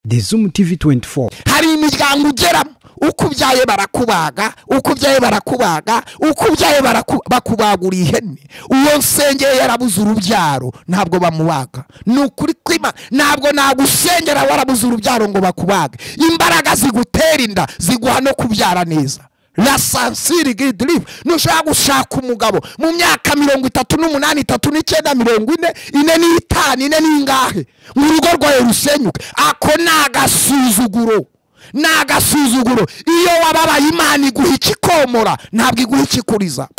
The Zoom TV 24. Hari imiryango ugeramo uko ubyaye barakubaga, uko ubyaye barakubaga, uko ubyaye bakubagura ihene. Uwo nsengeye yarabuze urubyaro ntabwo bamubaga. Ni ukuri kwima, ntabwo nagusengera warabuze urubyaro ngo bakubage. Imbaraga zigutera inda ziguha no kubyara neza. La sansiri gidrive. Nushaka gushaka umugabo mu myaka 38, 39, 40, 45, 4 n'ingahe, mu rugo rwawe rusenyuke. Ako nagasuzuguro, nagasuzuguro. Iyo wababaye Imana iguha ikikomora, ntabwo iguha ikikuriza.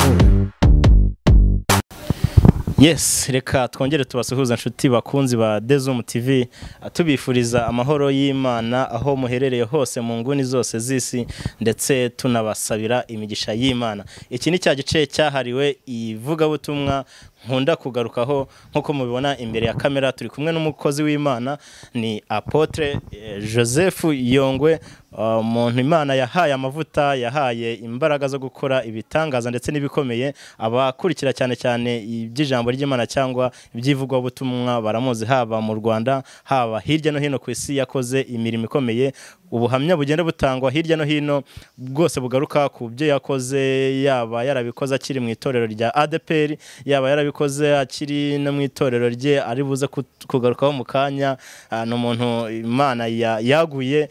Yes, reka twongere tubasuhuza nshuti bakunzi ba The Zoom TV, tubifuriza amahoro y'Imana aho muherereye hose mu nguni zose z'isi, ndetse tunabasabira imigisha y'Imana. Iki ni cya gice cyahariwe ivugabutumwa nkunda kugarukaho. Nkuko mubibona imbere ya kamera turi kumwe n'umukozi w'Imana, ni Apotre Joseph Yongwe, umuntu Imana yahaye amavuta, yahaye imbaraga zo gukora ibitangaza ndetse n'ibikomeye. Abakurikira cyane cyane iby'ijambo ry'Imana cyangwa iby'ivugwabutumwa baramuzi, haba mu Rwanda, haba hirya no hino ku isi. Yakoze imirimo ikomeye, ubuhamya bugenda butangwa hirya no hino bwose bugaruka ku byo yakoze, yaba yarabikoze akiri mu itorero rya ADPR, yaba yarabikoze akiri no mu itorero rye ari buze kugarukaho mu kanya. Ni umuntu Imana yaguye.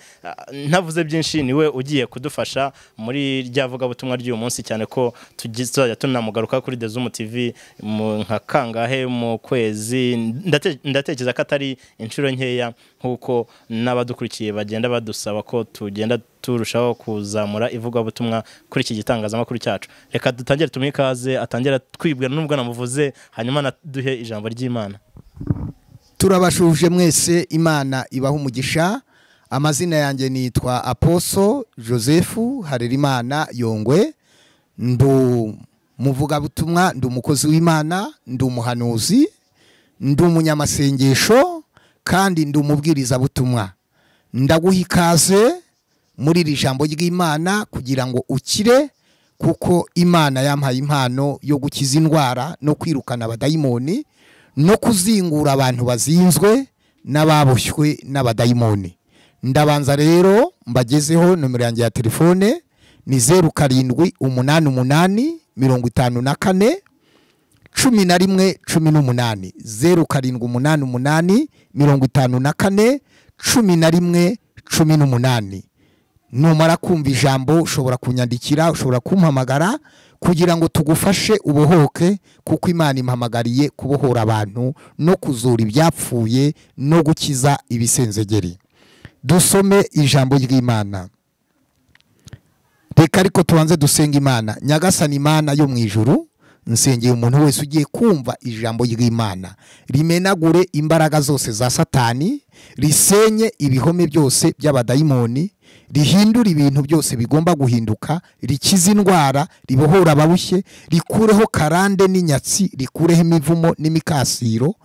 Ntavuze byinshi, niwe ugiye kudufasha muri rya vugabutumwa ry'uyu munsi, cyane ko tuzajya tunamugaruka kuri The Zoom TV nka kangahe mu kwezi. Ndatekereza ko atari inshuro nkeya, nkuko n'abadukurikiye bagenda badusaba ko tugenda turushaho kuzamura ivugabutumwa kuri iki gitangazamakuru cyacu. Reka dutangire tumuhe ikaze, atangire twibwira nubwo namuvuze, hanyuma naduhe ijambo ry'Imana. Turabashuje mwese, Imana ibaha umugisha. Amazina yanjye nitwa Aposo Joseph Harerimana Yongwe, ndu muvugabutumwa, ndu umukozi w'Imana, ndu umuhanuzi, ndu umunyamasengesho, kandi ndu umubwirizabutumwa. Ndaguha ikaze muri iri jambo ry'Imana kugira ngo ukire, kuko Imana yampaye impano yo gukiza indwara no kwirukana abadayimoni no kuzingura abantu bazinzwe n'ababoshywe n'abadayimoni. Ndabanza rero mbagezeho nomero yanjye ya telefone ni 07 88 54 11 18, 07 88 54 11 18. Numara kumva ijambo ushobora kunyandikira, ushobora kumpamagara kugira ngo tugufashe ubohoke, kuko Imana impamagariye kubohora abantu no kuzura ibyapfuye no gukiza ibisenzegeri. Dusome ijambo ry'Imana. Reka ariko tubanze dusenga Imana. Nyagasani Imana yo mu ijuru, nsengeye umuntu wese ugiye kumva ijambo ry'Imana, rimenagure imbaraga zose za Satani, risenye ibihome byose by'abadayimoni, rihindura ibintu byose bigomba guhinduka, rikize indwara, ribohora ababushye, rikureho karande n'inyatsi, rikureho imivumo n'imikasiro,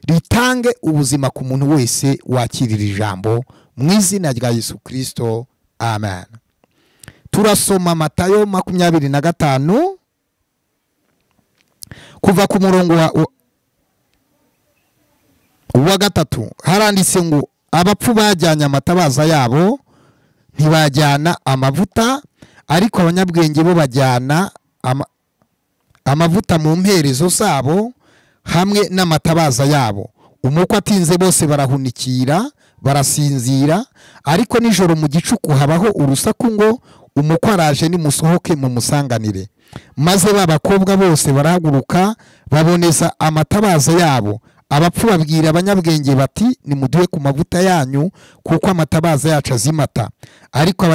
ritange ubuzima ku muntu wese wakirira ijambo, mu izina rya Yesu Kristo, amen. Turasoma Matayo 25 kuva ku murongo wa 3. Haranditse ngo abapfu bajyanye amatabaza yabo ntibajyana amavuta, ariko abanyabwenge bo bajyana amavuta mu mperezo zabo hamwe n'amatabaza yabo. Umukwe atinze bose barahunikira, barasinzira, ariko nijoro mu gicuku habaho urusaku ngo umukwe araje, nimusohoke mumusanganire. Maze babakobwa bose barahaguruka baboneza amatabaza yabo. Abapfu babwira abanyabwenge bati nimuduhe ku mavuta yanyu, kuko amatabaza yacu azimata. Ariko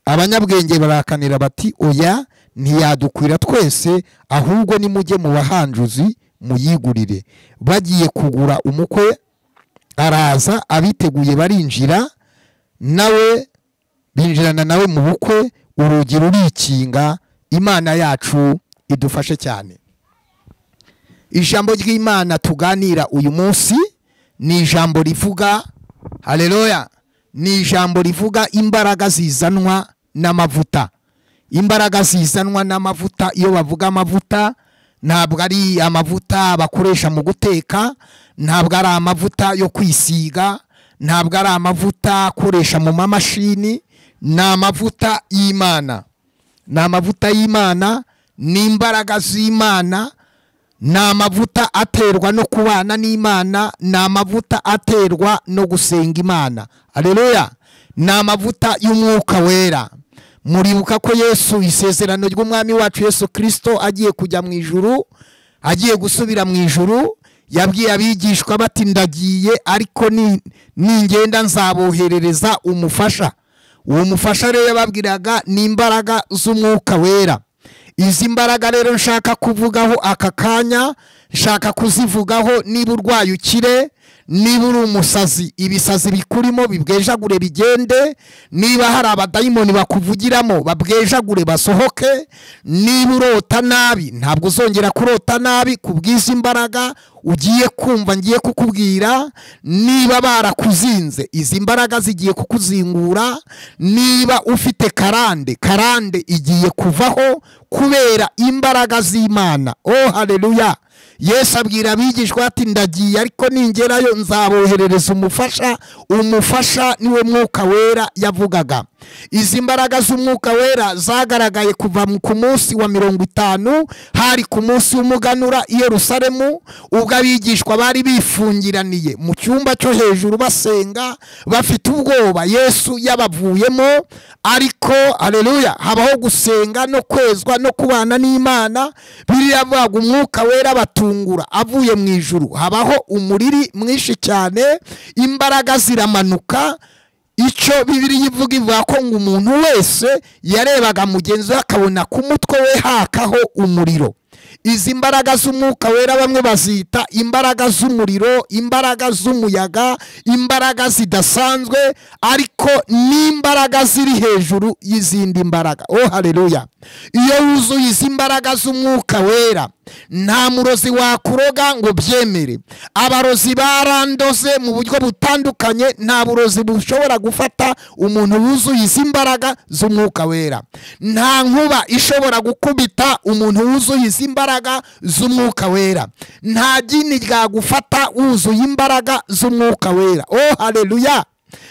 abanyabwenge barakanira bati oya, ntiyadukwira twese, ahubwo nimujye mu bahanjuzi muyigurire. Bagiye kugura, umukwe araza, abiteguye barinjira nawe, binjirana nawe mu bukwe, urugi rurikinga. Imana yacu idufashe cyane. Ijambo ry'Imana tuganira uyu munsi ni ijambo rivuga, haleluya, ni ijambo rivuga imbaraga zizanwa n'amavuta. Imbaraga zizanwa n'amavuta. Iyo bavuga amavuta ntabwo ari amavuta bakoresha mu guteka, ntabwo ari amavuta yo kwisiga, Ntabwo ari amavuta akoresha mu mamashini, ni amavuta y'Imana. Ni amavuta y'Imana, ni imbaraga z'Imana, ni amavuta aterwa no kubana n'Imana, ni amavuta aterwa no gusenga Imana. Haleluya! Ni amavuta y'umwuka wera. Muribuka ko Yesu, isezerano ry'umwami wacu Yesu Kristo, agiye kujya mu ijuru, agiye gusubira mu ijuru, yabwiye abigishwa bati ndagiye, ariko ningenda nzaboherereza umufasha. Uwo mufasha rero yababwiraga ni imbaraga z'umwuka wera. Izi mbaraga rero nshaka kuvugaho aka kanya, nshaka kuzivugaho niba urwaye ukire, niba uri umusazi ibisazi bikurimo bibwejagure bigende, niba hari abadayimoni bakuvugiramo babwejagure basohoke, niba urota nabi ntabwo uzongera kurota nabi kubwiza imbaraga ugiye kumva ngiye kukubwira, niba barakuzinze izi mbaraga zigiye kukuzingura, niba ufite karande, karande igiye kuvaho kubera imbaraga z'Imana. Oh haleluya! Yesu abwira abigishwa ati ndagiye, ariko ningerayo nzaboherereza umufasha. Umufasha niwe mwuka wera yavugaga. Izi mbaraga z'umwuka wera zagaragaye kuva ku munsi wa 50, hari ku munsi w'umuganura i Yerusalemu, ubwo abigishwa bari bifungiraniye mu cyumba cyo hejuru basenga bafite ubwoba. Yesu yabavuyemo, ariko haleluya, habaho gusenga no kwezwa no kubana n'Imana. Biriya bavuga umwuka wera batungura avuye mu ijuru, habaho umuriri mwinshi cyane, imbaraga ziramanuka. Icyo Bibiliya ivuga ivuga ko ngo umuntu wese yarebaga mugenzi we akabona ku mutwe we hakaho umuriro. Izi mbaraga z'umwuka wera bamwe bazita imbaraga z'umuriro, imbaraga z'umuyaga, imbaraga zidasanzwe, ariko n'imbaraga ziri hejuru y'izindi mbaraga. Oh haleluya! Iyo wuzuye izi mbaraga z'umwuka wera, nta murozi wakuroga ngo byemere. Abarozi barandoze mu buryo butandukanye, nta burozi bushobora gufata umuntu wuzuye izi mbaraga z'umwuka wera. Nta nkuba ishobora gukubita umuntu wuzuye izi mbaraga z'umwuka wera. Nta jini ryagufata wuzuye imbaraga z'umwuka wera. Oh haleluya!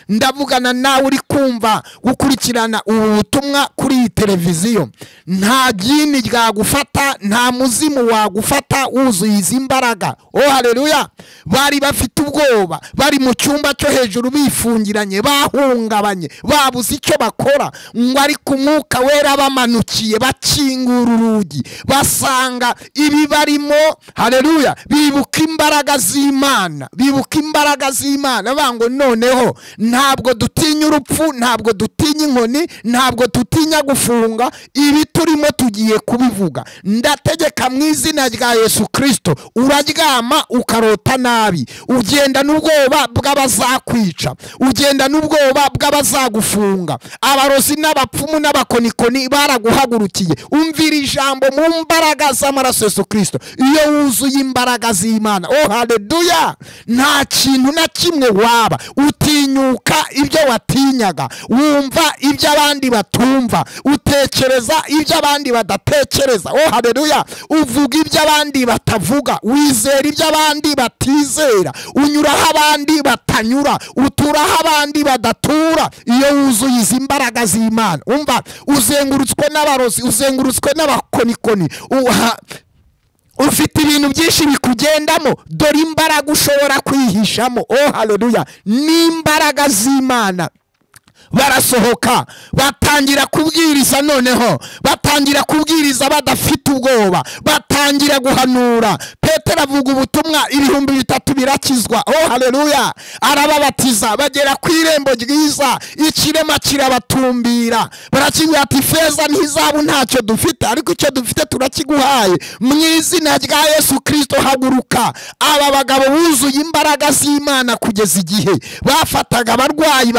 Ndavugana nawe uri kumva gukurikirana ubu butumwa kuri iyi televiziyo. Nta jini ryagufata, nta muzimu wagufata wuzuye izi mbaraga. Oh haleluya! Bari bafite ubwoba, bari mu cyumba cyo hejuru bifungiranye, bahungabanye, babuze icyo bakora, ngo ariko umwuka wera bamanukiye bakingura urugi, basanga ibi barimo. Haleluya! Bibuka imbaraga z'Imana, bibuka imbaraga z'Imana, bango noneho ntabwo dutinya urupfu, ntabwo dutinya inkoni, ntabwo dutinya gufunga, ibi turimo tugiye kubivuga. Ndategeka mu izina rya Yesu Kristo, uraryama ukarota nabi, ugenda n'ubwoba bw'abazakwica, ugenda n'ubwoba bw'abazagufunga, abarozi n'abapfumu n'abakonikoni baraguhagurukiye. Umvira ijambo mu mbaraga z'amaraso Yesu Kristo. Iyo wuzuye imbaraga z'Imana, oh haleluya, nta kintu na kimwe waba utinyuka ibyo watinyaga, wumva ibyo abandi batumva, utekereza ibyo abandi badatekereza. Oh haleluya! Uvuga ibyo abandi batavuga, wizera ibyo abandi batizera, unyuraho abandi batanyura, uturaho abandi badatura. Iyo wuzuye izi mbaraga z'Imana, umva, uzengurutswe n'abarozi, uzengurutswe n'abakonikoni, ufite ibintu byinshi bikugendamo, dore imbaraga ushobora kwihishamo. Oh haleluya! N'imbaraga z'Imana. Barasohoka batangira kubwiriza, noneho batangira kubwiriza badafite ubwoba, batangira guhanura. Petero avuga ubutumwa, 3000 birakizwa. Oh haleluya! Arababatiza, bagera ku irembo ryiza, ikirema kirabatumbira, barakibwira ati feza n'izahabu ntacyo dufite, ariko icyo dufite turakiguhaye mu izina rya Yesu Kristo, haguruka. Aba bagabo buzuye imbaraga z'Imana kugeza igihe bafataga abarwayi,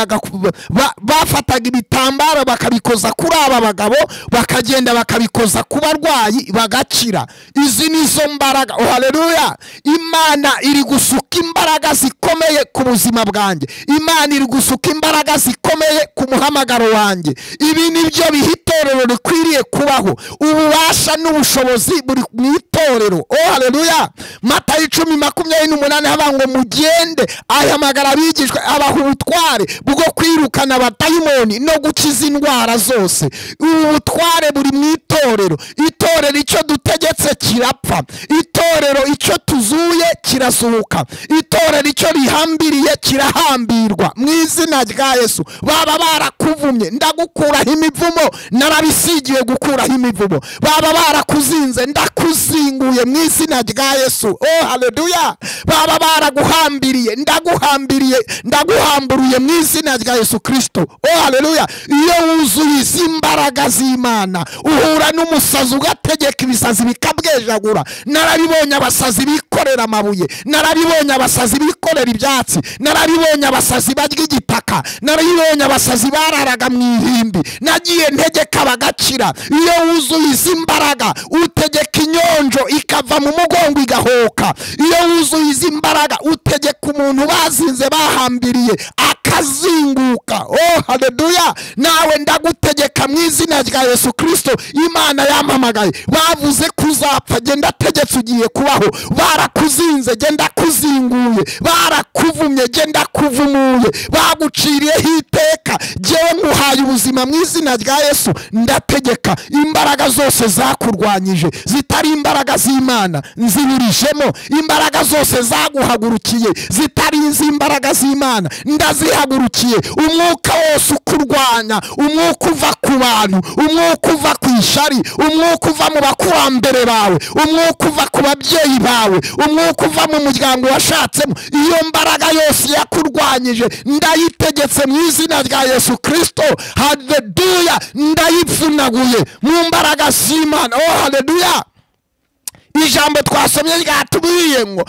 bafataga ibitambaro bakabikoza kuri aba bagabo, bakagenda bakabikoza ku barwayi bagakira. Izi nizo mbaraga. Oh haleluya! Imana iri gusuka imbaraga zikomeye ku buzima bwanjye. Imana iri gusuka imbaraga zikomeye ku muhamagaro wanjye. Ibi nibyo biha itorero rikwiriye kubaho. Ububasha n'ubushobozi buri mu itorero. Oh haleluya. Matayo 10:28 haba ngo mugende, ahamagara abigishwa abaha ubutware bwo kwirukana abadayimoni no gukiza indwara zose. Ubu butware buri mu itorero. Itorero icyo dutegetse kirapfa, itorero icyo tuzuye kirazuka, itorero icyo rihambiriye kirahambirwa mu izina rya Yesu. Baba barakuvumye, ndagukuraho imivumo, narabisigiye gukuraho imivumo. Baba barakuzinze, ndakuzinguye mu izina rya Yesu. Oh haleluya. Baba baraguhambiriye, ndaguhambiriye, ndaguhamburuye mu izina rya Yesu Kristo. Oh haleluya. Iyo wuzuye izi mbaraga z'Imana uhura n'umusazi ugategeka ibisazi bikabwejagura. Narabibonye abasazi bikorera amabuye, narabibonye abasazi bikorera ibyatsi, narabibonye abasazi barya igitaka, narabibonye abasazi bararaga mu ihimbi. Nagiye ntegeka bagakira. Iyo wuzuye izi mbaraga utegeka inyonjo ikava mu mugongo igahoka. Iyo wuzuye izi mbaraga utegeka umuntu bazinze bahambiriye akazinguka. Oh haleluya. Nawe ndagutegeka mu izina rya Yesu Kristo. Imana yampamagaye, bavuze kuzapfa, genda tegetse ugiye kubaho. Barakuzinze, genda kuzinguye. Barakuvumye, genda kuvumuye. Baguciriyeho iteka, jewe nkuhaye ubuzima mu izina rya Yesu. Ndategeka imbaraga zose zakurwanyije zitari imbaraga z'Imana nzibirijemo. Imbaraga zose zaguhagurukiye zitari imbaraga z'Imana ndazihagurukiye. Umwuka wose ukurwanya, umwuka uva ku bantu, umwuka uva ku ishari, umwuka uva mu bakurambere bawe, umwuka uva ku babyeyi bawe, umwuka uva mu muryango washatsemo, iyo mbaraga yose yakurwanyije ndayitegetse mu izina rya Yesu Kristo. Haleluya. Ndayipfunaguye mu mbaraga z'Imana. Oh haleluya. Ijambo twasomye ryatubwiye ngo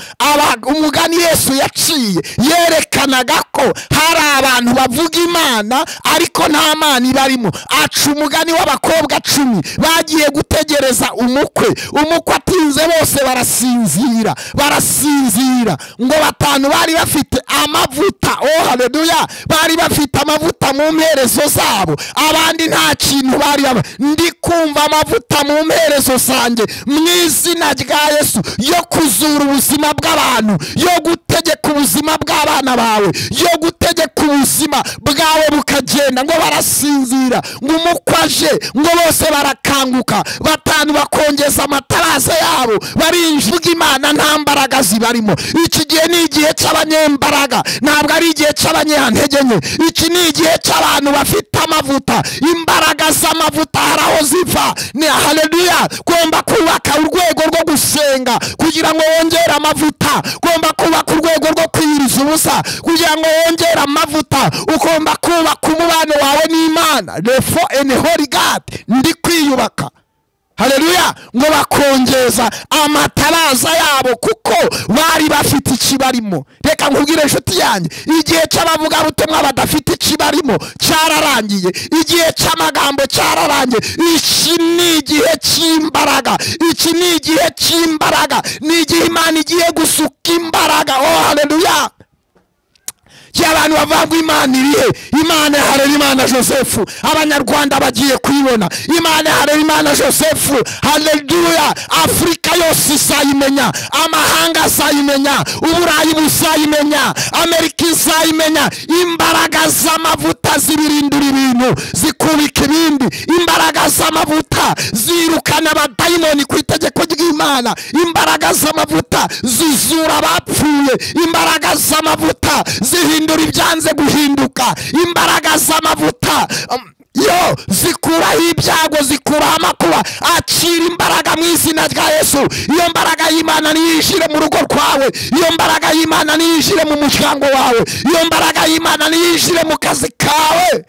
umugani Yesu yaciye yerekanaga ko hari abantu bavuga Imana ariko nta Mana ibarimo. Aca umugani w'abakobwa 10 bagiye gutegereza umukwe. Umukwe atinze bose barasinzira, barasinzira. Ngo batanu bari bafite amavuta. Oh haleluya. Bari bafite amavuta mu mperezo zabo, abandi nta kintu bari. Ndi kumva amavuta mu mperezo zanjye mu izina rya Yesu, yo kuzura ubuzima bw'abantu, yo gutegeka ubuzima bw'abana bawe, yo gutegeka ubuzima bwawe bukagenda. Ngo barasinzira, ngo umukwaje, ngo bose barakanguka. Batanu bakongeza amataraza yabo, barinjiga Imana nta mbaraga zibarimo. Iki gihe ni igihe cy'abanyembaraga, ntabwo ari igihe cy'abanyantege nke. Iki ni igihe cy'abantu bafite amavuta. Imbaraga z'amavuta hari aho ziva. Ni haleluya. Ugomba kubaka urwego rwo gusenga kugira ngo wongere amavuta. Ugomba kubaka urwego rwo kwiyiriza ubusa kugira ngo wongere amavuta. Ugomba kubaka umubano wawe n'Imana. Refo and Holy God. Ndi kwiyubaka. Haleluya. Ngo bakongeza amataraza yabo kuko bari bafite ikibarimo. Reka nkubwire inshuti yanjye, igihe cy'abavuga butumwa badafite ikibarimo cyararangiye. Igihe cy'amagambo cyararangiye. Iki ni igihe cy'imbaraga. Iki ni igihe cy'imbaraga. Ni igihe Imana igiye gusuka imbaraga. Oh haleluya. Abantu bavuga Imana irihe? Imana harera Imana Joseph. Abanyarwanda bagiye kuyibona. Imana harera Imana Joseph. Haleluya. Afrika yose izayimenya, amahanga azayimenya, Uburayi buzayimenya, Amerika izayimenya. Imbaraga z'amavuta zibirindura ibintu, zikubika ibindi. Imbaraga z'amavuta zirukana abadayimoni ku itegeko ry'Imana. Imbaraga z'amavuta zizura abapfuye. Imbaraga z'amavuta zihindura ibyanze guhinduka. Imbaraga z'amavuta yo zikuraho ibyago, zikuraho amakuba. Akira imbaraga mu izina rya Yesu. Iyo mbaraga y'Imana niyinjire mu rugo rwawe. Iyo mbaraga y'Imana niyinjire mu muryango wawe. Iyo mbaraga y'Imana niyinjire mu kazi kawe.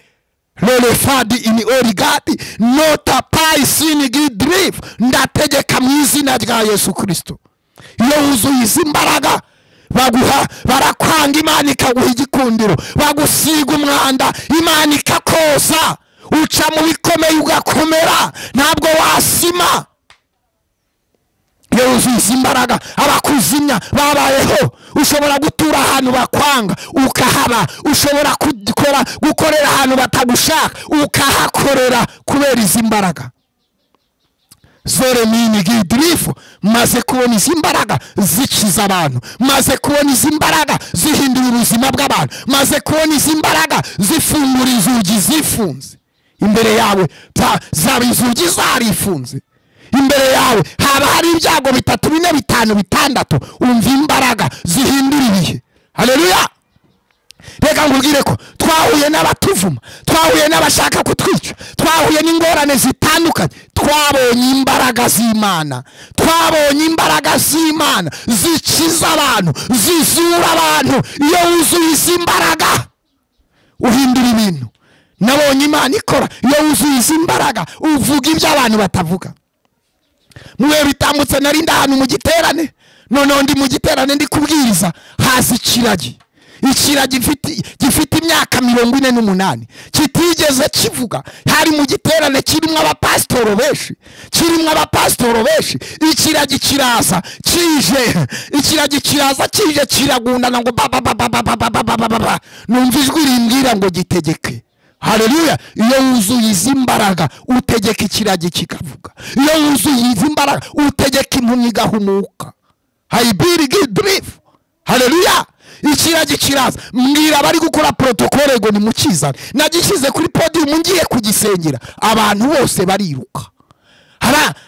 Lelefadi ini origati nota pai sini gidrif. Ndategeka mu izina rya Yesu Kristo. Iyo wuzuye izi mbaraga baguha, barakwanga, Imana ikaguha igikundiro. Bagusiga umwanda, Imana ikakoza. Uca mu bikomeye ugakomera, ntabwo wasima. Iyo wuzuye izi mbaraga, abakuzimya babayeho. Ushobora gutura ahantu bakwanga ukahaba. Ushobora gukorera ahantu batagushaka ukahakorera kubera izi mbaraga. Zore mini gidrifu. Maze kubona izi mbaraga zikiza abantu, maze kubona izi mbaraga zihindura ubuzima bw'abantu, maze kubona izi mbaraga zifungura inzugi zifunze imbere yawe. Zaba inzugi zarifunze imbere yawe, haba hari ibyago 3 4 5 6. Umva imbaraga zihindura ibihe. Haleluya. Reka nkubwire ko twahuye n'abatuvuma, twahuye n'abashaka kutwica, twahuye n'ingorane zitandukanye. Twabonye imbaraga z'Imana, twabonye imbaraga z'Imana zikiza abantu, zizura abantu. Iyo wuzuye izi mbaraga uhindura ibintu. Nabonye Imana ikora. Iyo wuzuye izi mbaraga uvuga ibyo abantu batavuga. Mwe bitambutse narinda ahantu mu giterane, noneho ndi mu giterane ndi kubwiriza, haza ikiragi. Ikiragi gifite imyaka 48 kitigeze kivuga. Hari mu giterane kirimo abapasitoro benshi, kirimo abapasitoro benshi. Ikiragi kiraza kije, ikiragi kiraza kije kiragundana ngo ba ba ba ba ba ba ba ba. Numva ijwi rimbwira ngo gitegeke. Haleluya. Iyo wuzuye izi mbaraga utegeka ikiragi kikavuga. Iyo wuzuye izi mbaraga utegeka impumyi igahumuka. Hayibiri gidrifu. Haleluya. Ikiragi kiraza, mbwira abari gukora protocole ngo nimukizane. Nagishyize kuri podium ngiye kugisengera, abantu bose bariruka.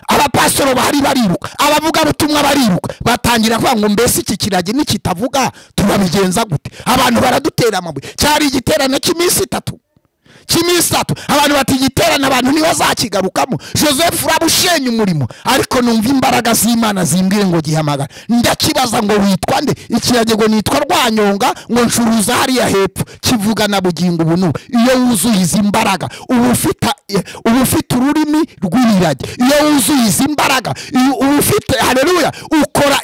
Abapasitoro bahari bariruka, abavuga butumwa bariruka. Batangira kuvuga ngo mbese iki kiragi nikitavuga turabigenza gute? Abantu baradutera amabuye. Cyari igiterane cy'iminsi 3. Cy'iminsi 3 abantu batigiterana, abantu ntibazakigarukamo. Joseph urabushenye umurimo, ariko numva imbaraga z'Imana zimbwire ngo gihamagara. Ndakibaza ngo witwa nde? Ikiragi ngo nitwa Rwanyonga, ngo ncuruza hariya hepfo. Kivuga na bugingo ubu. Iyo wuzuye izi mbaraga uba ufite ururimi rw'ibiragi. Iyo wuzuye izi mbaraga uba ufite, haleluya, ukora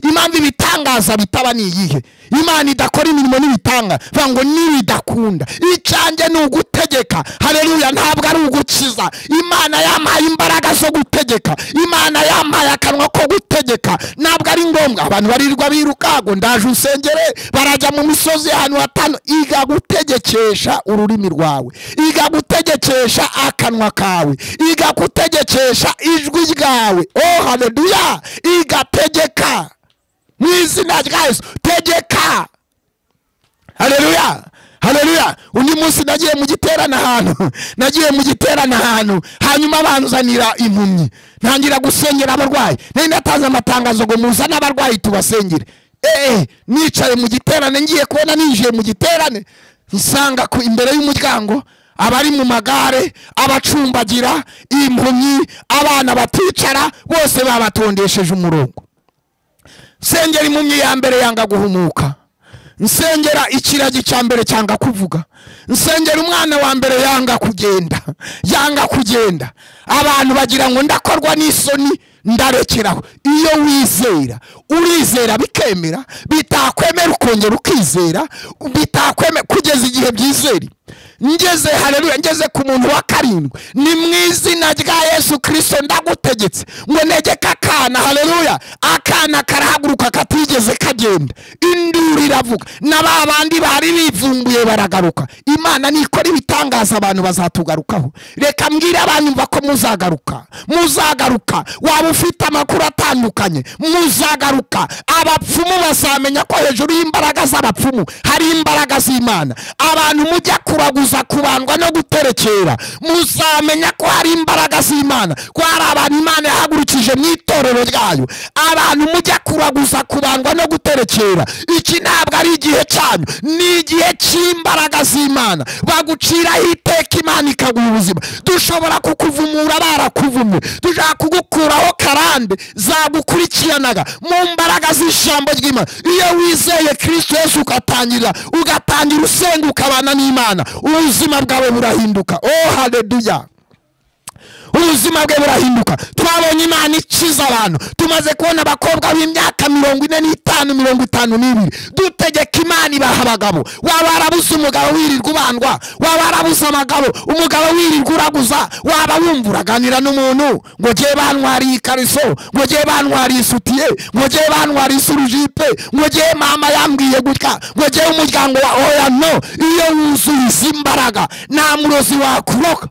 impamvu ibitangaza bitaba ni iyihe? Imana idakora imirimo n'ibitanga ngo nibidakunda. Icyanjye ni ugutegeka. Haleluya. Ntabwo ari ugukiza. Imana yampaye imbaraga zo gutegeka, Imana yampaye akanwa ko gutegeka. Ntabwo ari ngombwa abantu barirwa biruka ngo ndaje usengere, barajya mu misozi ahantu hatanu. Iga gutegekesha ururimi rwawe, iga gutegekesha akanwa kawe, iga gutegekesha ijwi ryawe. Oh haleluya. Iga tegeka mu izina rya Yesu. Tegeka. Haleluya. Haleluya. Undi munsi nagiye mu giterane ahantu, nagiye mu giterane ahantu, hanyuma banzanira impumyi, ntangira gusengera abarwayi. Nari natanze amatangazo ngo muzane abarwayi tubasengere. Nicaye mu giterane, ngiye kubona ninjiye mu giterane nsanga ku imbere y'umuryango abari mu magare, abacumbagira, impumyi, abana baticara, bose babatondesheje umurongo. Sengera impumyi ya mbere yanga guhumuka. Nsengera ikiragi cya mbere cyanga kuvuga. Nsengera umwana wa mbere yanga kugenda, yanga kugenda. Abantu bagira ngo ndakorwa n'isoni, ndarekeraho. Iyo wizera, urizera bikemera, bitakwemera ukongera ukizera, bitakwemera kugeza igihe byizeri. Ngeze, haleluya, ngeze ku muntu wa 7, ni mu izina rya Yesu Kristo ndagutegetse ngo negeka akana. Haleluya. Akana karahaguruka katigeze kagenda, induru iravuga, na ba bandi bari bivumbuye baragaruka. Imana nikora ibitangaza abantu bazatugarukaho. Reka mbwire abantu mva ko muzagaruka, muzagaruka. Waba ufite amakuru atandukanye, muzagaruka. Abapfumu bazamenya ko hejuru y'imbaraga z'abapfumu hari imbaraga z'Imana. Abantu mujya kuraguza, kubandwa no guterekera, muzamenya ko hari imbaraga z'Imana, ko hari abantu Imana yahagurukije mu itorero ryayo. Abantu mujya kuraguza, kubandwa no guterekera, iki ntabwo ari igihe cyanyu, ni igihe cy'imbaraga z'Imana. Baguciraho iteka, Imana ikaguha ubuzima. Dushobora kukuvumura barakuvumye, dushaka kugukuraho karande zagukurikiranaga mu mbaraga z'ijambo ry'Imana. Iyo wizeye Kristo Yesu ugatangira usenga ukabana n'Imana, ubuzima bwawe burahinduka. Oh haleluya. Ubuzima bwe burahinduka. Twabonye Imana ikiza abantu. Tumaze kubona abakobwa b'imyaka 45, 52 dutegeka Imana ibaha abagabo. Waba warabuze umugabo wirirwa ubandwa, waba warabuze abagabo umugabo wirirwa uraguza, waba wumva uraganira n'umuntu ngo giye bantwariye ikariso, ngo giye bantwariye isutiye, ngo giye bantwariye isurujipe, ngo giye mama yambwiye gutya, ngo giye umuryango wa oya. No, iyo wuzuye izi mbaraga nta murozi wakuroka.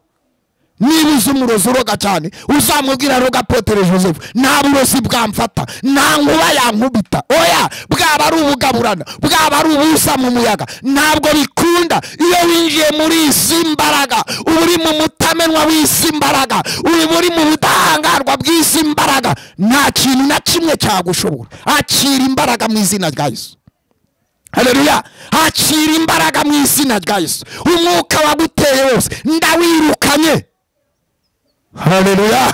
Niba uzi umurozi uroga cyane uzamubwira roga Potere Joseph, nta burozi bwamfata, nta nkuba yankubita. Oya, bwaba ari ubugaburana, bwaba ari ubusa mu muyaga, ntabwo bikunda. Iyo winjiye muri izi mbaraga uba uri mu mutamenwa w'izi mbaraga, uba uri mu budahangarwa bw'izi mbaraga, nta kintu na kimwe cyagushobora. Akira imbaraga mu izina rya Yesu. Haleluya. Akira imbaraga mu izina rya Yesu. Umwuka waguteye wose ndawirukanye. Haleluya,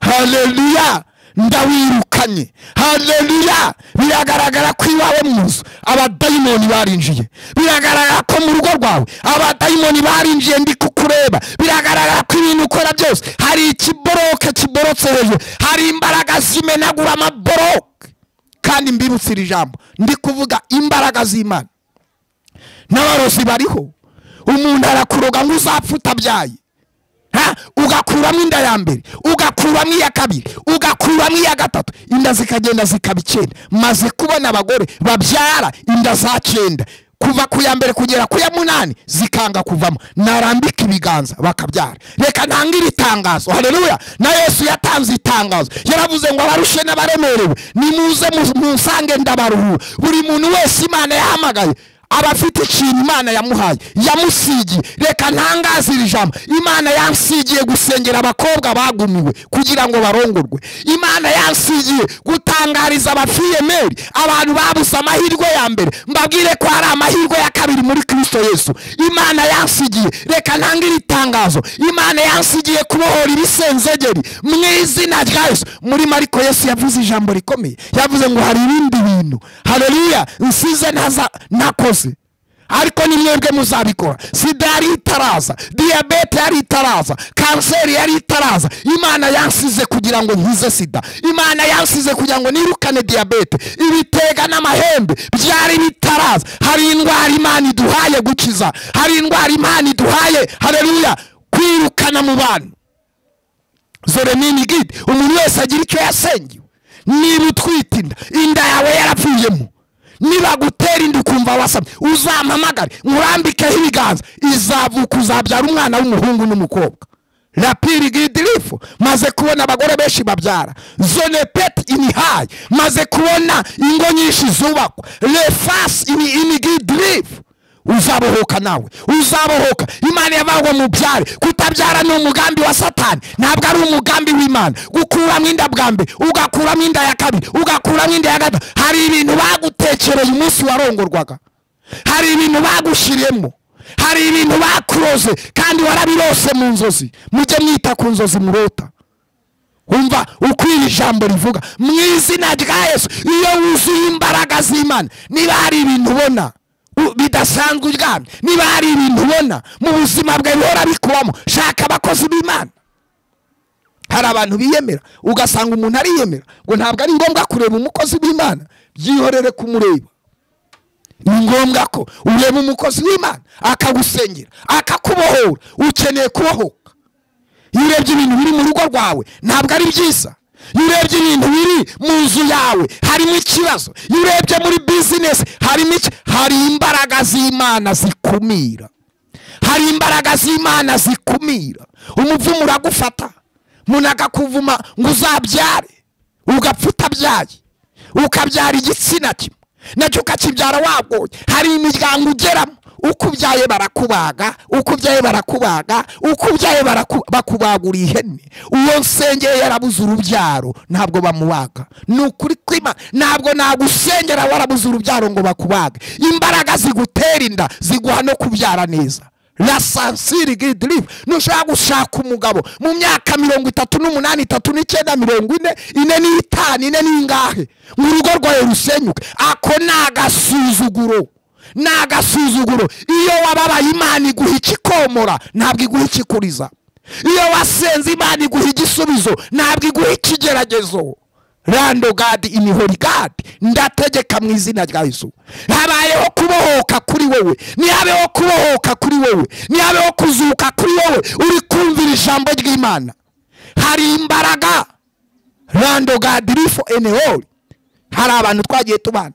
haleluya, ndawirukanye. Haleluya. Biragaragara ko iwawe mu nzu abadayimoni barinjiye. Biragaragara ko mu rugo rwawe abadayimoni barinjiye, ndi kukureba. Biragaragara ko ibintu ukora byose hari ikiboroke kiborotse hejuru, hari imbaraga zimenagura amaboroke. Kandi mbibutse iri jambo, ndi kuvuga imbaraga z'Imana. N'abarozi bariho. Umuntu arakuroga ngo uzapfa utabyaye. Ugakuramo inda ya mbere, ugakuramo iya kabiri, ugakuramo iya gatatu, inda zikagenda zikaba 9. Maze kubona abagore babyara inda za 9, kuva ku ya mbere kugera ku ya 8 zikanga kuvamo, narambika ibiganza bakabyara. Reka ntangire itangazo. Haleluya. Na Yesu yatanze itangazo, yaravuze ngo abarushe n'abaremerewe nimuze munsange ndabaruhura. Buri muntu wese Imana yahamagaye abafite ikintu Imana yamuhaye, yamusigiye. Reka ntangaze iri jambo, Imana yansigiye gusengera abakobwa bagumiwe kugira ngo barongorwe. Imana yansigiye gutangariza abafiyemeri, abantu babuze amahirwe ya mbere, mbabwire ko hari amahirwe ya kabiri muri Kristo Yesu. Imana yansigiye, reka ntangire itangazo, Imana yansigiye kubohora ibisenzegeri mu izina rya Yesu. Muri Mariko Yesu yavuze ijambo rikomeye, yavuze ngo hari ibindi bintu, haleluya, nsize nakoze, ariko ni mwebwe muzabikora. Sida yari itaraza, diyabete yari itaraza, kanseri yari itaraza. Imana yansize kugira ngo nkize sida. Imana yansize kugira ngo nirukane diyabete. Ibitega n'amahembe byari bitaraza. Hari indwara Imana iduhaye gukiza, hari indwara Imana iduhaye, haleluya, kwirukana mu bantu. Zoremini gidi, umuntu wese agira icyo yasengiwe. Niba utwite inda, inda yawe yarapfuyemo, niba gutera inda ukumva wasamye, uzampamagare nkurambikeho ibiganza, izavuka uzabyara umwana w'umuhungu n'umukobwa. Rapiri gidirifu. Maze kubona abagore benshi babyara. Zone pet inihaye. Maze kubona ingo nyinshi zubakwa. Lefas ini gidirifu. Uzabohoka nawe, uzabohoka. Imana yavuga mubyare. Kutabyara ni umugambi wa Satani, ntabwo ari umugambi w'Imana. Gukuramo inda bwa mbere, ugakuramo inda ya kabiri, ugakuramo inda ya gatatu. Hari ibintu bagutekereye umunsi warongorwaga, hari ibintu bagushiriyemo, hari ibintu bakuroze kandi warabirose mu nzozi. Mujye mwita ku nzozi murota. Umva uko iri jambo rivuga mu izina rya Yesu. Iyo wuzuye imbaraga z'Imana, niba hari ibintu ubona bidasanzwe uryamye, niba hari ibintu ubona mu buzima bwawe bihora bikubamo, shaka abakozi b'Imana. Hari abantu biyemera, ugasanga umuntu ariyemera ngo ntabwo ari ngombwa kureba umukozi w'Imana, byihorere kumureba. Ni ngombwa ko ureba umukozi w'Imana akagusengera, akakubohora. Ukeneye kubohoka. Iyo urebye ibintu biri mu rugo rwawe ntabwo ari byiza. Iyo urebye ibintu biri mu nzu yawe harimo ikibazo. Iyo urebye muri business harimo iki? Hari imbaraga z'Imana zikumira. Hari imbaraga z'Imana zikumira. Umuvumo uragufata, umuntu akakuvuma ngo uzabyare, ugapfa utabyaye, ukabyara igitsina kimwe nacyo ukakibyara wagoye. Hari imiryango ugeramo uko ubyaye barakubaga, uko ubyaye barakubaga, uko ubyaye bakubagura ihene. Uwo nsengeye yarabuze urubyaro, ntabwo bamubaga. Ni ukuri kw'Imana, ntabwo nagusengera warabuze urubyaro ngo bakubage. Imbaraga zigutera inda ziguha no kubyara neza. La sansiri gidrive. Nushaka gushaka umugabo mu myaka 38, 39, 40, 45, 4 n'ingahe, mu rugo rwawe rusenyuke. Ako nagasuzuguro, nagasuzuguro. Iyo wababaye Imana iguha ikikomora, ntabwo iguha ikikuriza. Iyo wasenze Imana iguha igisubizo, ntabwo iguha ikigeragezo. Rando God in holy God, ndategeka mu izina rya Yesu. Habayeho kubohoka kuri wewe, nihabeho kubohoka kuri wewe, nihabeho kuzuka kuri wewe. Uri kumvira ijambo ry'Imana, hari imbaraga. Rando God rifo ene holy. Hari abantu twagiye tubana,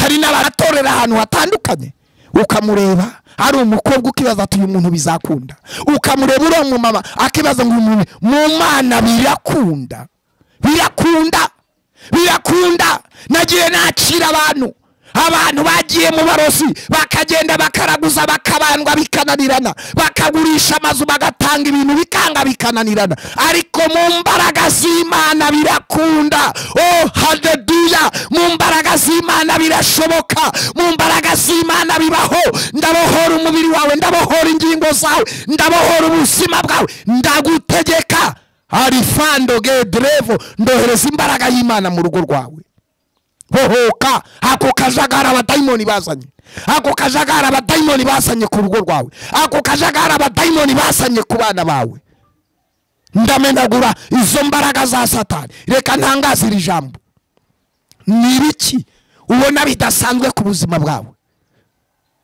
hari n'abaratorera ahantu hatandukanye, ukamureba ari umukobwa ukibaza ati uyu muntu bizakunda, ukamureba uri umumama akibaza ngo umuntu mu Mana birakunda, birakunda, birakunda. Nagiye nakira abantu bagiye mu barozi bakagenda bakaraguza bakabandwa bikananirana, bakagurisha amazu bagatanga ibintu bikanga bikananirana, ariko mu mbaraga z'Imana birakunda. Oh haleluya! Mu mbaraga z'Imana birashoboka, mu mbaraga z'Imana bibaho. Ndabohora umubiri wawe, ndabohora ingingo zawe, ndabohora ubuzima bwawe, ndagutegeka arifando gedrevo, ndohereza imbaraga y'Imana mu rugo rwawe. Hohoka ako kajagara abadayimoni bazanye, ako kajagara abadayimoni bazanye ku rugo rwawe, ako kajagara abadayimoni bazanye ku bana bawe. Ndamenagura izo mbaraga za Satani. Reka ntangaze iri jambo. Ni ibiki ubona bidasanzwe ku buzima bwawe?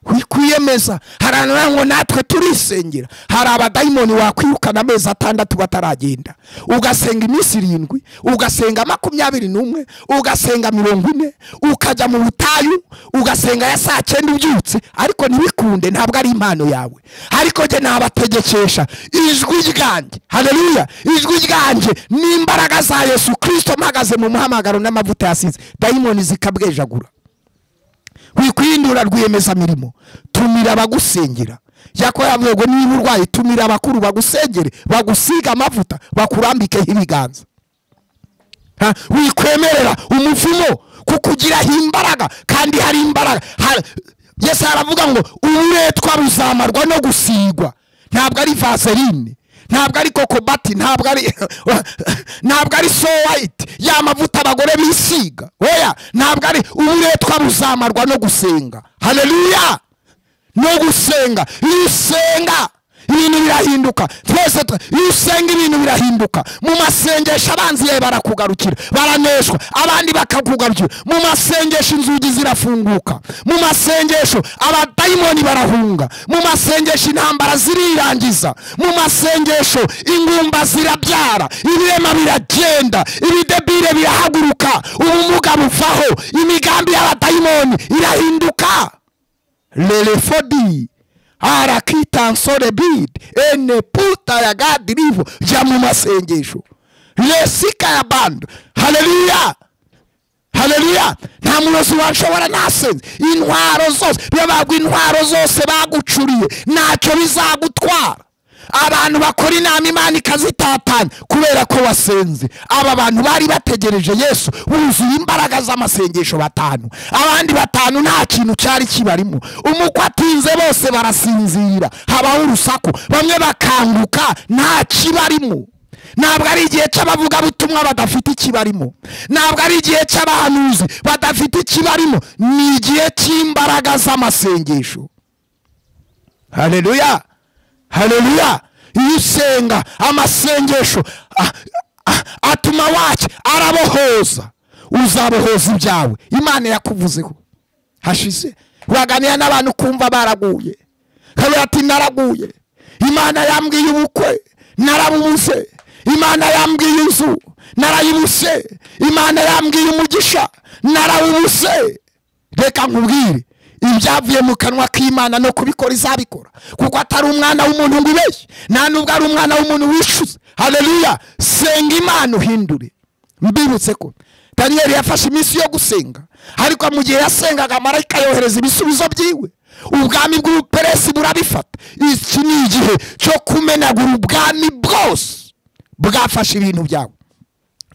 Wikwiyemeza. Hari ngo natwe turisengera, hari abadayimoni wakwirukana amezi 6 bataragenda, ugasenga iminsi 7, ugasenga 21, ugasenga 40, ukajya mu butayu ugasenga ya saa 9 ubyutse, ariko ntibikunde, ntabwo ari impano yawe. Ariko je nabategekesha ijwi ryanjye, haleluya, ijwi ryanjye n'imbaraga za Yesu Kristo mpagaze mu muhamagaro n'amavuta yasize, dayimoni zikabwejagura. Wikwindura rwiyemeza mirimo, tumira abagusengera. Yakobo yavuze ngo niba urwaye tumira abakuru bagusengere, bagusiga amavuta, bakurambikeho ibiganza. Wikwemerera umuvumo kukugiraho imbaraga, kandi hari imbaraga. Yesu aravuga ngo uburetwa buzamarwa no gusigwa. Ntabwo ari vaseline, ntabwo ari kokobati, ntabwo ari so white ya mavuta abagore bisiga. Oya, ntabwo ari uburetwa buzamarwa no gusenga. Haleluya! No gusenga. Iyo usenga ibintu birahinduka. Twese iyo usenga ibintu birahinduka. Mu masengesho abanzi yawe barakugarukira, baraneshwa, abandi bakakugarukira. Mu masengesho inzugi zirafunguka, mu masengesho abadayimoni barahunga, mu masengesho intambara zirirangiza, mu masengesho ingumba zirabyara, ibirema biragenda, ibidebire birahaguruka, ubumuga buvaho, imigambi y'abadayimoni irahinduka. Lelefodi arakita nsore bid ene puta ya gadirivo ja mu masengesho lesika ya bando. Haleluya, haleluya. Nta murozi washobora nasenze. Intwaro zose byabagwa, intwaro zose bagucuriye ntacyo bizagutwara. Abantu bakora inama Imana ikazitatanya kubera ko wasenze. Aba bantu bari bategereje Yesu buzuye imbaraga z'amasengesho 5, abandi 5 nta kintu cyari kibarimo. Umukwe atinze bose barasinzira, habaho urusaku, bamwe bakanguka nta kibarimo. Ntabwo ari igihe cy'abavugabutumwa badafite ikibarimo, ntabwo ari igihe cy'abahanuzi badafite ikibarimo, ni igihe cy'imbaraga z'amasengesho. Haleluya, haleluya. Iyo usenga amasengesho atuma wacu arabohoza, uzabohoza ibyawe Imana yakuvuzeho. Hashize waganira n'abantu kumva baraguye, kabira ati naraguye, Imana yambwiye ubukwe narabubuze, Imana yambwiye inzu narayibuse, Imana yambwiye umugisha narawubuse. Reka nkubwire ibyavuye mu kanwa k'Imana no kubikora izabikora, kuko atari umwana w'umuntu ngo ubeshye, nta nubwo ari umwana w'umuntu wishuza. Haleluya! Senga Imana uhindure. Mbibutse ko Daniel yafashe iminsi yo gusenga, ariko mu gihe yasengaga marayika yohereza ibisubizo byiwe, ubwami bw'Ubuperesi burabifata. Iki ni igihe cyo kumenagura ubwami bwose bwafashe ibintu byawe.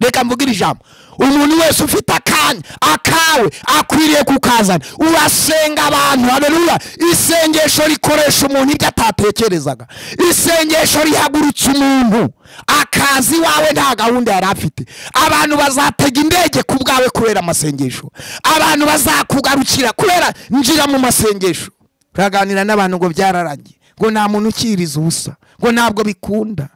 Reka mvugire ijambo, umuntu wese ufite akanya akawe akwiriye kukazana. Urasenga abantu, haleluya. Isengesho rikoresha umuntu ibyo atatekerezaga, isengesho rihagurutsa umuntu akazi wawe nta gahunda yari afite. Abantu bazatega indege ku bwawe kubera amasengesho, abantu bazakugarukira kubera njira mu masengesho. Uraganira n'abantu ngo byararangiye, Ngo nta muntu ukiriza ubusa, ngo ntabwo bikunda,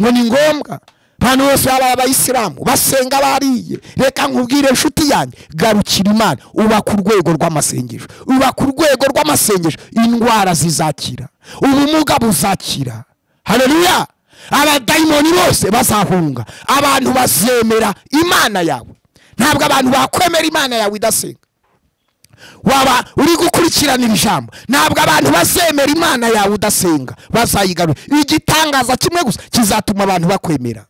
ngo ni ngombwa abantu bose baba abayisilamu basenga bariye. Reka nkubwire inshuti yanjye, garukira Imana, uba ku rwego rw'amasengesho, uba ku rwego rw'amasengesho. Indwara zizakira, ubumuga buzakira. Haleluya! Abadayimoni bose bazahunga, abantu bazemera Imana yawe. Ntabwo abantu bakwemera Imana yawe idasenga. Waba uri gukurikirana ijambo, ntabwo abantu bazemera Imana yawe udasenga, bazayigarura. Igitangaza kimwe gusa kizatuma abantu bakwemera.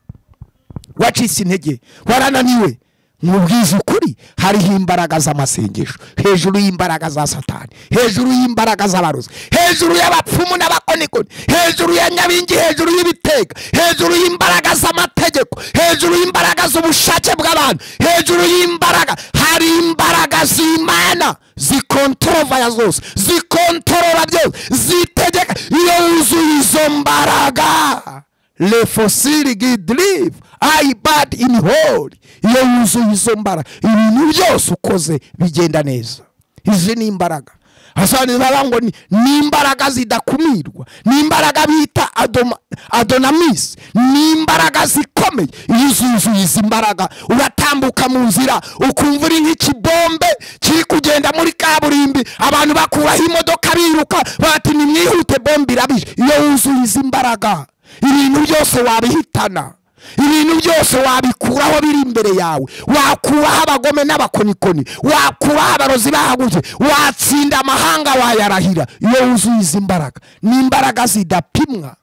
Wacitse intege, warananiwe, mubwiza ukuri, hariho imbaraga z'amasengesho hejuru y'imbaraga za Satani, hejuru y'imbaraga z'abarozi, hejuru y'abapfumu n'abakonikoni, hejuru ya nyabingi, hejuru y'ibitega, hejuru y'imbaraga z'amategeko, hejuru y'imbaraga z'ubushake bw'abantu, hejuru y'imbaraga. Hari imbaraga z'Imana zikontorova zose, zikontorora byose, zitegeka. Iyo wuzuye izo mbaraga, le fossile gidrive I bad in hole. Iyo wuzuye izo mbaraga, ibintu byose ukoze bigenda neza. Izi ni imbaraga. Asobanura baba ngo ni imbaraga zidakumirwa, ni imbaraga bita adonamis, ni imbaraga zikomeye. Iyo uzuye izi mbaraga, uratambuka mu nzira ukumva uri nk'ikibombe kiri kugenda muri kaburimbi, abantu bakuraho imodoka biruka bati nimwihute, bombe irabije. Iyo wuzuye izi mbaraga, ibintu byose wabihitana, ibintu byose wabikuraho biri imbere yawe. Wakuraho abagome n'abakonikoni, wakuraho abarozi bahagurutse, watsinda amahanga wayarahira. Iyo wuzuye izi mbaraga, ni imbaraga zidapimwa,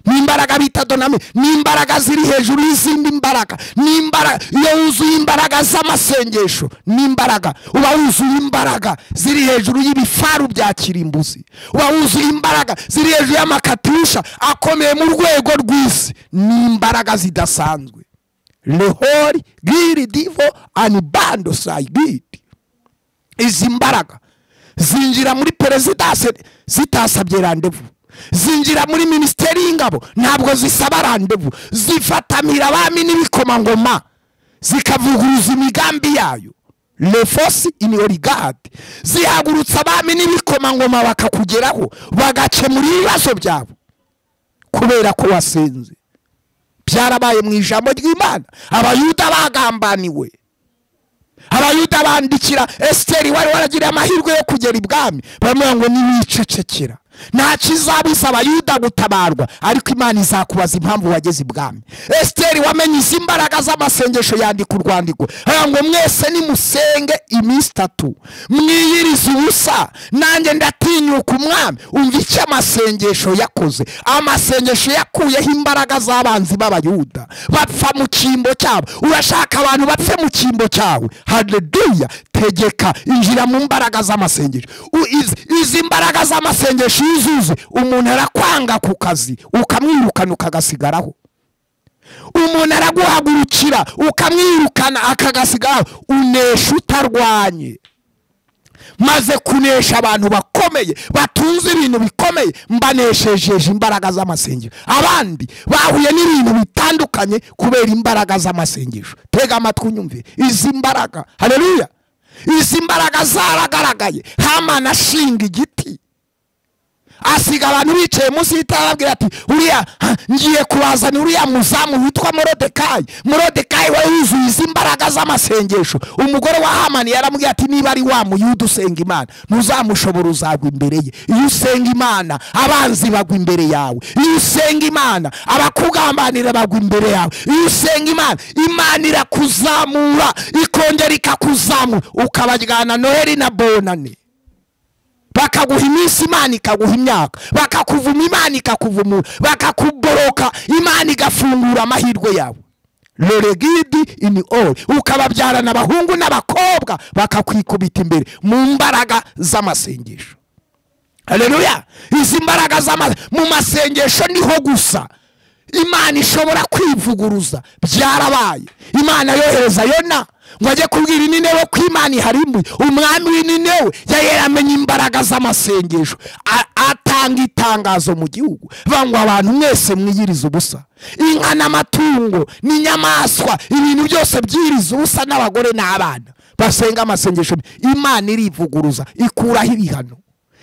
ni imbaraga bita donami, ni imbaraga ziri hejuru y'izindi mbaraga, ni imbaraga. Iyo wuzuye imbaraga z'amasengesho, ni imbaraga, uba wuzuye imbaraga ziri hejuru y'ibifaru bya kirimbuzi, uba wuzuye imbaraga ziri hejuru y'amakatusha akomeye mu rwego rw'isi. Ni imbaraga zidasanzwe. Lehori giri divo anibando sayigidi. Izi mbaraga zinjira muri perezidanse zitasabye randevu, zinjira muri minisiteri y'ingabo ntabwo zisaba randevu, zifatamira abami n'ibikomangoma, zikavuguruza imigambi yayo. Le fosi in origade, zihagurutsa abami n'ibikomangoma bakakugeraho, bagakemura ibibazo byabo kubera ko wasenze. Byarabaye mu ijambo ry'Imana, Abayuda bagambaniwe. Abayuda bandikira Esiteri wari waragira amahirwe yo kugera ibwami, baramubwira ngo niwicecekera nta kizabuza Abayuda gutabarwa, ariko Imana izakubaza impamvu wageze ibwami. Esiteri wamenye izi mbaraga z'amasengesho yandika urwandiko, ngo mwese nimusenge iminsi itatu, mwiyirize ubusa, nanjye ndatinyuka umwami. Umva icyo amasengesho yakoze. Amasengesho yakuyeho imbaraga z'abanzi b'Abayuda, bapfa mu cyimbo cyabo. Urashaka abantu bapfe mu cyimbo cyawe? Haleluya! Tegeka, injira mu mbaraga z'amasengesho. Izi mbaraga z'amasengesho yuzuze, umuntu arakwanga ku kazi ukamwirukana ukagasigaraho, umuntu araguhagurukira ukamwirukana akagasigaraho. Unesha utarwanye. Maze kunesha abantu bakomeye batunze ibintu bikomeye, mbaneshejeje imbaraga z'amasengesho. Abandi bahuye n'ibintu bitandukanye kubera imbaraga z'amasengesho. Tega amatwi unyumve izi mbaraga. Haleluya! Izi mbaraga zaragaragaye. Hamani ashinga igiti, asiga abantu bicaye munsi y'itara, arababwira ati uriya ngiye kubazana uriya muzamu witwa Morodekayi. Morodekayi wari wuzuye izi mbaraga z'amasengesho. Umugore wa Hamani yaramubwiye ati niba ari wa Muyuda usenga Imana, ntuzamushobora, uzagwa imbere ye. Iyo usenga Imana, abanzi bagwa imbere yawe. Iyo usenga Imana, abakugambanira bagwa imbere yawe. Iyo usenga Imana, Imana irakuzamura, ikongera ikakuzamura, ukabajyana Noheli na Bonane. Bakaguha iminsi, Imana ikaguha imyaka, bakakuvuma, Imana ikakuvumura, bakakuboroka, Imana igafungura amahirwe yawe. Loregidi in all, ukababyarana abahungu n'abakobwa, bakakwikubita imbere mu mbaraga z'amasengesho. Haleluya! Izi mbaraga mu masengesho niho gusa Imana ishobora kwivuguruza. Byarabaye. Imana yohereza Yona ngo ajye kubwira Ninewe ko Imana iharimbuye. Umwami w'Ininewe yari yaramenye imbaraga z'amasengesho, atanga itangazo mu gihugu, ngo abantu mwese mwiyirize ubusa, inka n'amatungo n'inyamaswa, ibintu byose byiriza ubusa, n'abagore n'abana basenga amasengesho. Imana irivuguruza, ikuraho ibihano.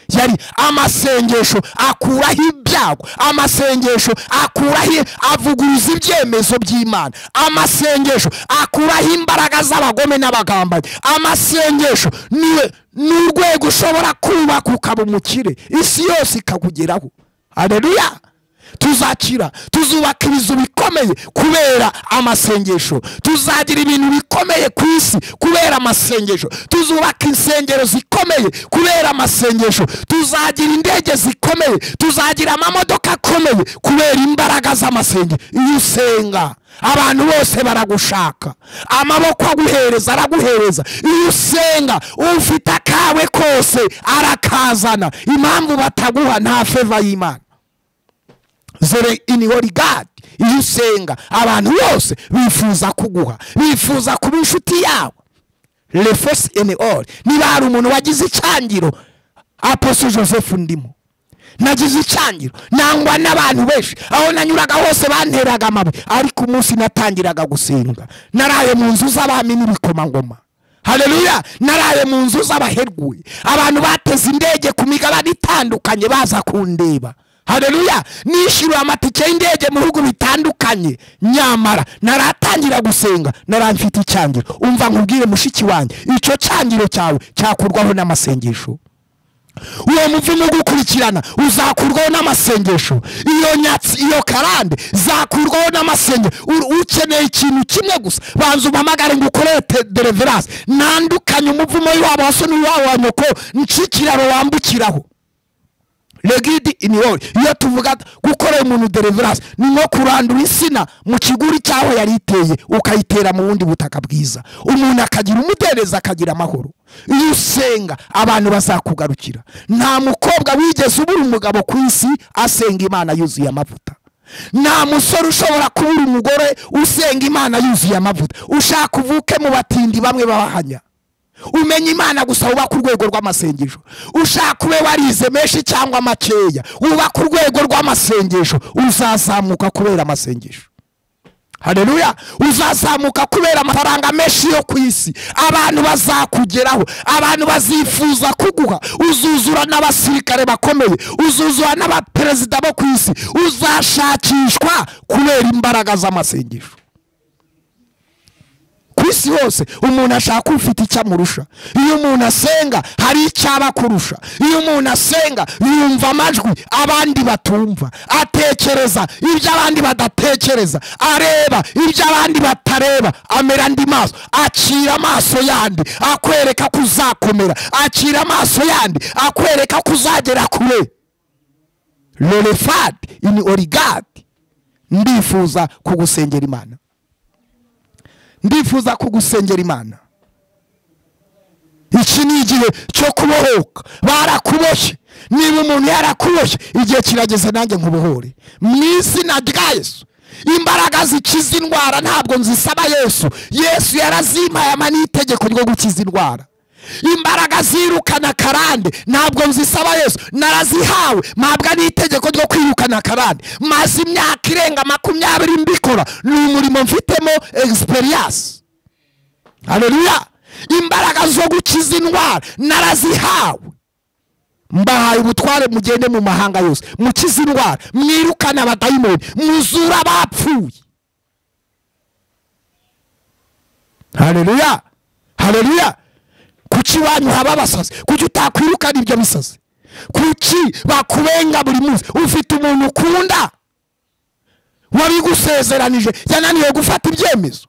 Yari amasengesho akuraho ibyago, amasengesho akuraho, avuguruza ibyemezo by'Imana, amasengesho akuraho imbaraga z'abagome n'abagambanyi. Amasengesho ni urwego ushobora kubaka ukaba umukire, isi yose ikakugeraho. Haleluya! Tuzakira, tuzubaka ibizu bikomeye kubera amasengesho, tuzagira ibintu bikomeye ku isi kubera amasengesho, tuzubaka insengero zikomeye kubera amasengesho, tuzagira indege zikomeye, tuzagira amamodoka akomeye kubera imbaraga z'amasengesho. Iyo usenga abantu bose baragushaka, amaboko aguhereza araguhereza. Iyo usenga ufite akawe kose arakazana. Impamvu bataguha nta favor y'Imana. Zere in holy God. Iyo usenga abantu bose bifuza kuguha, bifuza kuba inshuti yawe. Le force in all. Niba hari umuntu wagize icyangiro, Apostle Joseph ndimo nagize icyangiro, nangwa n'abantu benshi aho nanyuraga hose banteraga amabuye, ariko umunsi natangiraga gusenga naraye mu nzu z'abami n'ibikomangoma. Haleluya! Naraye mu nzu z'abaherwe, abantu bateze indege ku migabane itandukanye baza kundeba. Haleluya! Nishyura amatike y'indege mu bihugu bitandukanye, nyamara naratangira gusenga naramfite icyangiro. Umva nkubwire mushiki wanjye, icyo cyangiro cyawe cyakurwaho n'amasengesho. Uwo muvumo ugukurikirana uzakurwaho n'amasengesho. Iyo nyatsi, iyo karande zakurwaho n'amasengesho. Ukeneye ikintu kimwe gusa, banza umpamagare ngo ukore deliverance, nandukanye umuvumo wabo wa so n'uwawe wa nyoko, nshikiraro wambukiraho. Legidi iniori. Iyo tuvuga gukorera umuntu deliverance ni nko kurandura insina mu kiguri cyaho yari iteye ukayitera mu bundi butaka bwiza, umuntu akagira umudendezo, akagira amahoro. Iyo usenga abantu bazakugarukira. Nta mukobwa wigeze ubura umugabo ku isi asenga Imana yuzuye amavuta. Nta musore ushobora kubura umugore usenga Imana yuzuye amavuta. Ushaka uvuke mu batindi bamwe babahanya, umenye Imana gusa uba ku rwego rw'amasengesho. Ushaka ube warize menshi cyangwa makeya, uba ku rwego rw'amasengesho, uzazamuka kubera amasengesho. Haleluya! Uzazamuka kubera amafaranga menshi yo ku isi. Abantu bazakugeraho, abantu bazifuza kuguha. Uzuzura n'abasirikare bakomeye, uzuzura n'abaperezida bo ku isi. Uzashakishwa kubera imbaraga z'amasengesho. Ku isi hose umuntu ashaka ufite icyo amurusha. Iyo umuntu asenga hari icyo aba akurusha. Iyo umuntu asenga yumva amajwi abandi batumva, atekereza ibyo abandi badatekereza, areba ibyo abandi batareba, amera andi maso, akira amaso yandi akwereka ko uzakomera, akira amaso yandi akwereka ko uzagera kure. Lelefad in origad. Ndifuza kugusengera Imana. Ndifuza kugusengera Imana. Iki ni igihe cyo kubohoka. Barakuboshye. Niba umuntu yarakuboshye, igihe kirageze nanjye nkubohore mu izina rya Yesu. Imbaraga zikiza indwara ntabwo nzisaba Yesu. Yesu yarazimpaye amani itegeko ryo gukiza indwara. Imbaraga zirukana karande ntabwo nzisaba Yesu, narazihawe mpabwa n'itegeko ryo kwirukana karande. Maze imyaka irenga 20 mbikora, ni umurimo mfitemo experience. Haleluya! Imbaraga zo gukiza indwara narazihawe. Mbahaye ubutware, mugende mu mahanga yose mukize indwara, mwirukane abadayimoni, muzura abapfuye. Haleluya! Haleluya! Kuki wanyu haba abasazi? Kuki utakwirukana ibyo bisazi? Kuki bakubenga buri munsi? Ufite umuntu ukunda wabigusezeranije yananiwe gufata ibyemezo.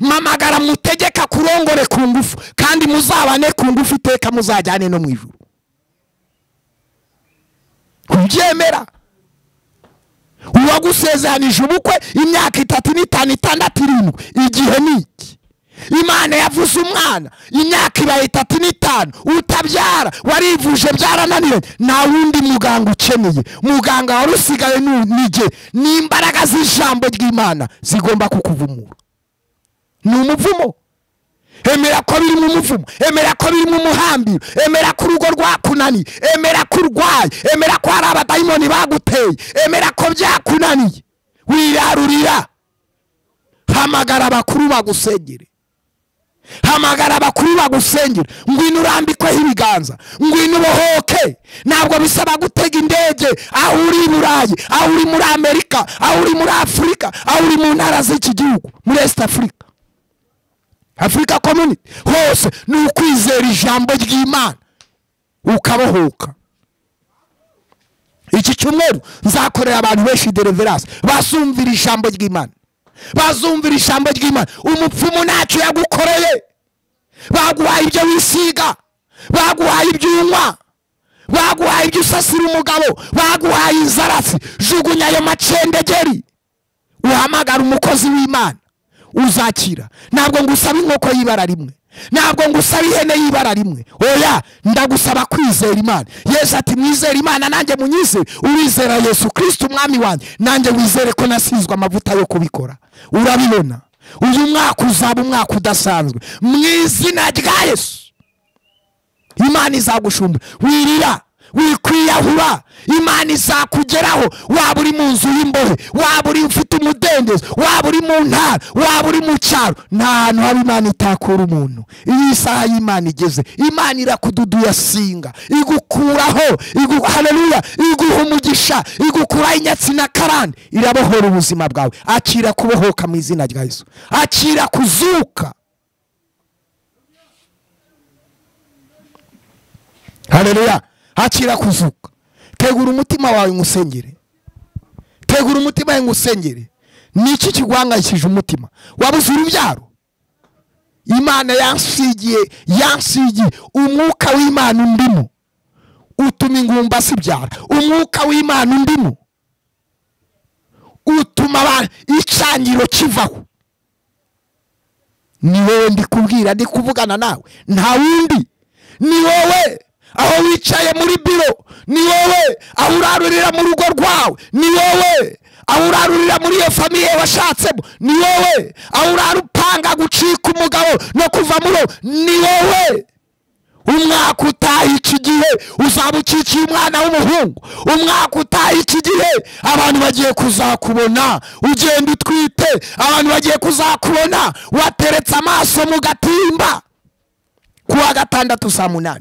Mamagara mutegeka kurongore ku ngufu, kandi muzabane ku ngufu iteka, muzajyane no mu ijuru. Kubyemera. Uwagusezeranije ubukwe imyaka 3 5 6 7, igihe niki? Imana yavuze umwana imyaka ibaye 3 5 utabyara, warivuje byarananiye, nta wundi muganga ukeneye. Muganga wari usigaye nige ni imbaraga z'ijambo ry'Imana zigomba kukuvumura. Ni umuvumo. Emera ko biri mu muvumo, emera ko biri mu muhambiro, emera ko urugo rwakunaniye, emera ko urwaye, emera ko hari abadayimoni baguteye, emera ko byakunaniye. Wirarurira, hamagara abakuru bagusengere. Hamagara abakuru bagusengera, ngwino urambikweho ibiganza, ngwino ubohoke. Ntabwo bisaba gutega indege, aho uri i Burayi, aho uri muri Amerika, aho uri muri Afurika, aho uri mu ntara z'iki gihugu, muri East Africa, Africa Community, hose ni ukwizera ijambo ry'Imana ukabohoka. Iki cyumweru nzakorera abantu benshi deliverance, bazumvira ijambo ry'Imana, bazumvira ijambo ry'Imana. Umupfumu ntacyo yagukoreye, baguhaye ibyo wisiga, baguhaye ibyo unywa, baguhaye ibyo usasira umugabo, baguhaye inzarasi. Jugunya ayo macendegeri, uhamagara umukozi w'Imana uzakira. Ntabwo ngusaba inkoko y'ibara rimwe, ntabwo ngusaba ihene y'ibara rimwe, oya, ndagusaba kwizera Imana. Yesu ati mwizere Imana nanjye munyizere. Urizera Yesu Kristo umwami wanjye, nanjye wizere ko nasizwe amavuta yo kubikora. Urabibona, uyu mwaka uzaba umwaka udasanzwe mu izina rya Yesu. Imana izagushumba, wirira, wikwiyahura, Imana izakugeraho. Waba uri mu nzu y'imbohe, waba uri ufite umudendezo, waba uri mu ntara, waba uri mu cyaro, nta hantu haba Imana itakura umuntu. Iyi isaha y'Imana igeze, Imana irakududuya singa, igukuraho, haleluya, iguha umugisha, igukuraho inyatsi na karande, irabohora ubuzima bwawe. Akira kubohoka mu izina rya Yesu, akira kuzuka. Haleluya, akira kuzuka. Tegura umutima wawe ngusengere, tegura umutima wawe ngusengere. Niki kiguhangayikishije umutima? Wabuze urubyaro? Imana yansigiye, yansigiye umwuka w'Imana undimo utuma ingumba sibyara. Umwuka w'Imana undimo utuma icangiro kivaho. Ni wowe ndikubwira, ndikuvugana nawe, nta wundi. Ni wowe aho wicaye muri biro, ni wowe aho urarurira mu rugo rwawe, ni wowe aho urarurira muri iyo famiye washatsemo, ni wowe aho urarupanga gucika umugabo no kuva muri, ni wowe. Umwaka utaha iki gihe uzaba ukikiye umwana w'umuhungu. Umwaka utaha iki gihe abantu bagiye kuzakubona ugenda utwite, abantu bagiye kuzakubona wateretse amaso mu gatimba. Kuwa gatandatu saa 8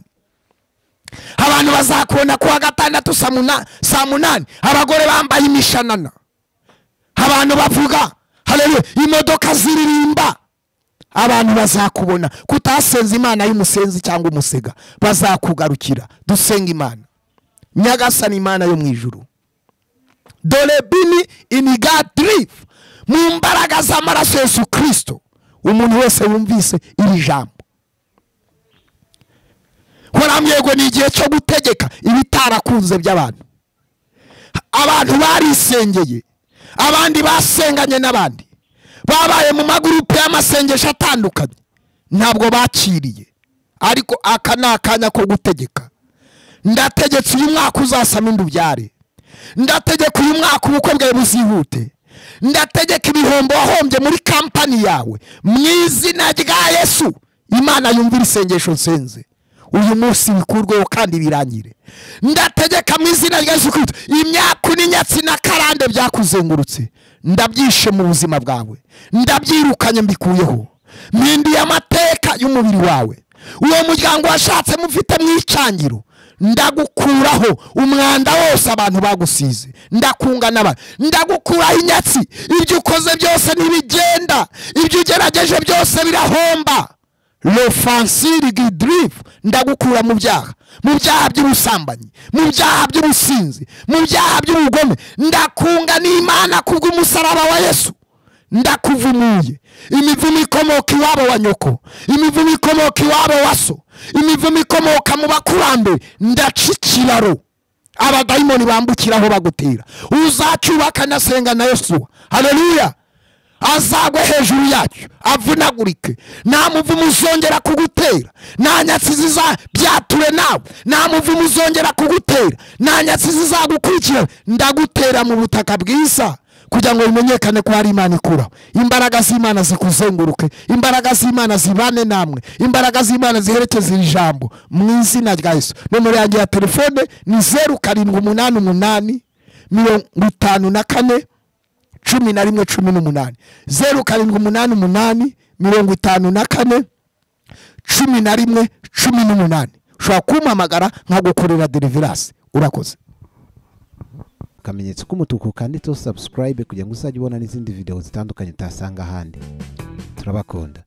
abantu bazakubona, kuwa gatandatu saa 8 abagore bambaye imishanana, abantu bavuga haleluya, imodoka ziririmba. Abantu bazakubona kutasenza Imana y'umusenzi cyangwa umusega, bazakugarukira. Dusenga Imana. Nyagasani Imana yo mu ijuru, dore bini inigadrif, mu mbaraga z'amaraso Yesu Kristo, umuntu wese wumvise iri jambo, warambwiye ni igihe cyo gutegeka ibitarakunze by'abantu. Abantu barisengeye, abandi basenganye n'abandi, babaye mu magurupe y'amasengesho atandukanye, ntabwo bakiriye. Ariko aka ni akanya ko gutegeka. Ndategetse uyu mwaka uzasama inda ubyare, ndategeka uyu mwaka ubukwe bwawe buzihute, ndategeka ibihombo wahombye muri kampani yawe mu izina rya Yesu. Imana yumvira isengesho nsenze uyu munsi, bikurweho kandi birangire. Ndategeka mu izina rya Yesu Kristo, imyaku n'inyatsi na karande byakuzengurutse ndabyishe mu buzima bwawe, ndabyirukanye mbikuyeho, mpinduye amateka y'umubiri wawe. Uwo muryango washatse mufite mwicangiro, ndagukuraho umwanda wose abantu bagusize, ndakunga n'abantu, ndagukuraho inyatsi. Ibyo ukoze byose ntibigenda, ibyo ugerageje byose birahomba. L'offensive gidrive, ndagukura mu byaha, mu byaha by'ubusambanyi, mu byaha by'ubusinzi, mu byaha by'ubugome. Ndakunga n'Imana kubw'umusaraba wa Yesu. Ndakuvumuye imivumo ikomoka iwabo wa nyoko, imivumo ikomoka iwabo wa so, imivumo ikomoka mu bakurambere. Ndaca ikiraro abadayimoni bambukiraho bagutera. Uzacyubaka nasenga na Yesu, haleluya, azagwe hejuru yacyo avunagurike. Nta muvumo uzongera kugutera, nta nyatsi zizabyature nawe, nta muvumo uzongera kugutera, nta nyatsi zizagukurikira. Ndagutera mu butaka bwiza kugira ngo bimenyekane ko hari Imana ikuraho. Imbaraga z'Imana zikuzenguruke, imbaraga z'Imana zibane namwe, imbaraga z'Imana ziherekeze iri jambo mu izina rya Yesu. Nomero yanjye ya telefone ni 0788 54 11 18, 0788 54 11 18. Ushobora kumpamagara nkagukorera deliverance. Urakoze. Akamenyetso k'umutuku kanditseho subscribe kugira ngo uzajye ubona n'izindi video zitandukanye utasanga ahandi. Turabakunda.